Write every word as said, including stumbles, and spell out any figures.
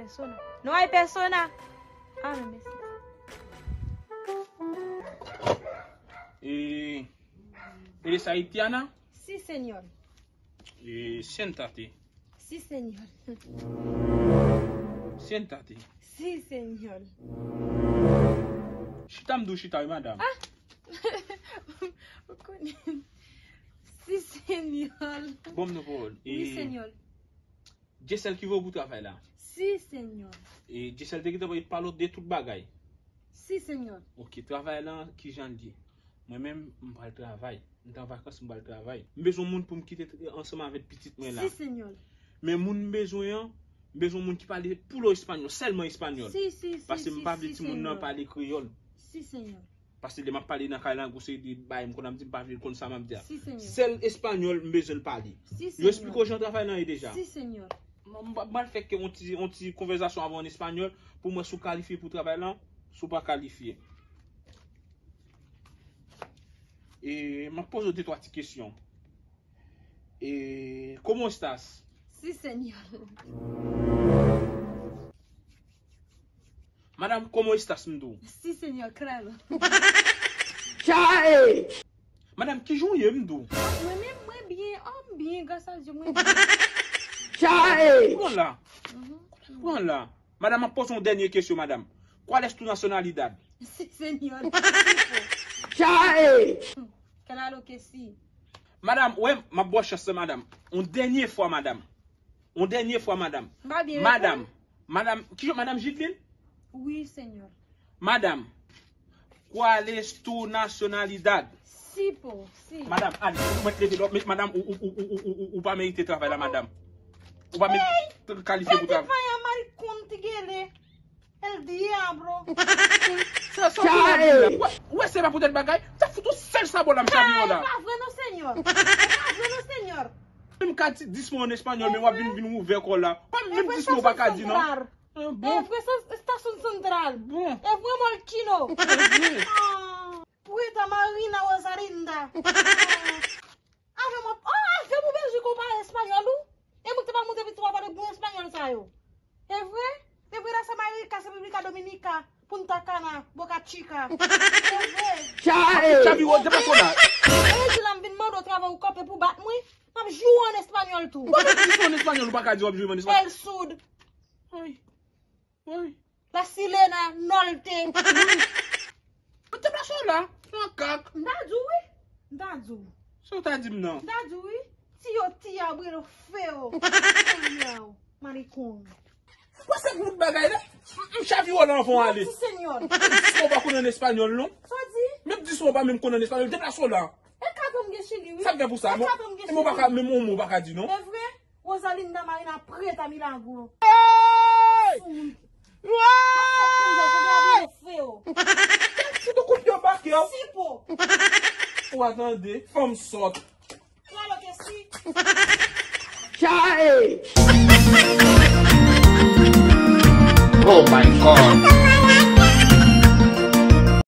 Persona. No hay persona. Ah, no, mèsi. Eh, ¿eres haitiana? Sí, señor. Eh, siéntate. Sí, señor. Siéntate. Sí, señor. Chita, m di w chita, wi, madam. Ah! Ou konnen. Sí, señor. Bon, m nan pawòl. Oui, eh, señor. Jesèl ki voye w pou travay la? Sí, señor. E Jesèl te gentan pale w de tout bagay? Sí, señor. Ok, travay lan, kijan l ye? Mwen menm, m pral travay. M t an vakans, m pral travay. M bezwen moun pou m kite t-, ansanm avèk pitit mwen la. Sí, señor. Men moun m bezwen an, m bezwen moun ki pale puro espanyòl, sèlman espanyòl. Sí, sí, sí, paske m sí, pa vle sí, timoun nan señor. Pale kreyòl. Sí, señor. Paske lè m ap pale nan kay la, gon seri de bagay m konn ap di, m pa vle l konn sa m ap di a. Sí, señor. Sèl espanyòl m bezwen l pale. Sí, señor. Yo eksplike w jan travay lan ye deja? Sí, señor. M, m, m pral fè kè yon ti, yon ti konvèsasyon avè w an espanyòl pou m wè si w kalifye pou travay lan, si w pa kalifye. E m ap poze w de twa ti kesyon. E, ¿cómo estás? Sí, señor. Madam, ¿cómo estás, m di w? Sí, señor, claro. Chae! Madam, kijan w ye, m di w? Mwen menm, mwen byen. Oh, m byen, gras a Dye, mwen byen. Chae! Pran la. Mhm. Pran la. Madam, m ap poze w yon dènye kesyon, madam. ¿Cuál es tu nacionalidad? Sí, señor. Chae! Claro que sí. Madam, wè, m ap ba w chans la, madam. Yon dènye fwa, madam. Yon dènye fwa, madam. M pa byen reponn. Madam, madam, kijan, madam Jidlin? Oui, señor. Madam, ¿cuál es tu nacionalidad? Sí, po, sí. Madam, ale, ou mèt leve lòt, men madam, ou, ou pa merite travay la, madam. Ou pa merite kalifye pou travay. Gade vanyan marikon ti gele. El diablo. Sa, sa w di la. Wè, wè, se pa poutèt bagay. Sa fout ou sèl sabò la, m chavi w la. E pa vre non, señor. E pa vre non, señor. Menm ka di dis mo an espanyòl, men w ap vin, vin ouvè kò w la. Pa menm dis mo w pa ka di non. E vre, Estacion Central. Bon. E vre, Molkino. E vre. Ah, Puerto Marina Rosalinda. Ah. Avè mwen, oh, avè mwen bezwen konpare espanyòl ou? E mwen ki te pral monte pitit ou a pale bon espanyòl sa yo. E vre? E vre, Las Américas, República Dominica, Punta Cana, Boca Chica. E vre? Chae! Chavi, ou deplase w la. E di la m vin mande w travay ou kanpe pou bat mwen. M ap joure w an espanyòl tou. Bon, men di sa an espanyòl, ou pa ka di w ap joure m an espanyòl. El Sud. Ay. Wi. La Sirena, Norte. Ou te pase la, makak. M ta di w wi. M ta di w. Sa w ta di m nan? M ta di w wi. Tiyo, tiya, brelo, feo. Maricon. Wè se bout bagay la. M, m chavire w la anvan w ale. Ti señor. Menm dis mo w pa konn an espanyòl non. Sa w di? Menm dis mo w pa menm konn an espanyòl. Deplase w la. E katon m gen Chili wi. Sa m fè pou sa? E katon m gen Chili. Menm ou pa ka, menm yon mo w pa ka di non. E vre? Rosalinda Marina Preta Milagro. Hey! Woy! Fè w koze, fè w gade fè w. Fout ou kout yo bak yo. Sipo. Ou a tande, fanm sòt. Klalo ke si. Chae! Oh my God!